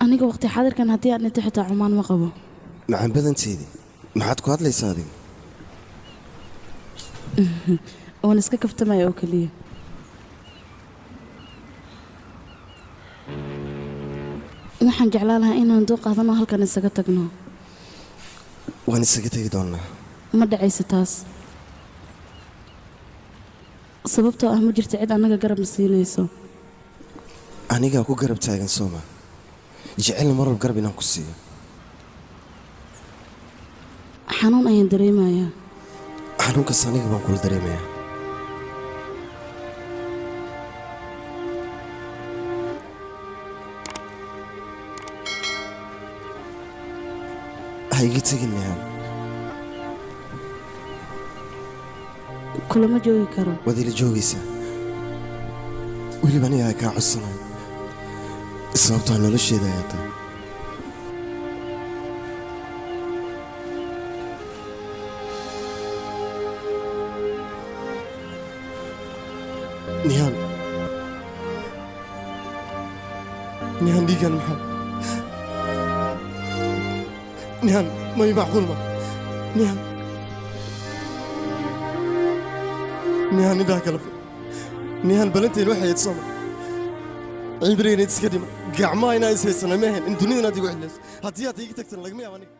Aniga waqti xaadirkan haddii aan dhinto xitaa xumaan ma qabo. Macaan badanteedii, maxaad ku hadlaysaa adiga? Waan iska kaftamaya oo keliya. Waxaan jeclaan lahaa inaan duu qaadano, halkan isaga tagno. Waan isaga tegi doonnaa. Ma dhacayso taas, sababtoo ah ma jirto cid annaga garab siinayso. Anigaa ku garab taagan, sooma jecelna mar walba garab inaan ku siiyo? Xanuun ayaan dareemayaa. Xanuunkaas aniga baan kula dareemayaa. Ha iga tegin, Nihaan. Kulama joogi karo. Waad ila joogaysaa, weliba aniga kaa codsanayo, sababtoo nolosheeda ayaa tahay. Nihaan, Nihaan, dhiigan maxaa? Nihaan, may macquul ma? Nihaan, Nihaan, indhaha kala fur. Nihaan, balanteen waxay ahayd, sooma, cibrigana iska dhima gacmaha inaa is haysana ma ahayn in dunida inaad igu xillayso. Haddii aad iiga tagtana, lagama yaabo aniga.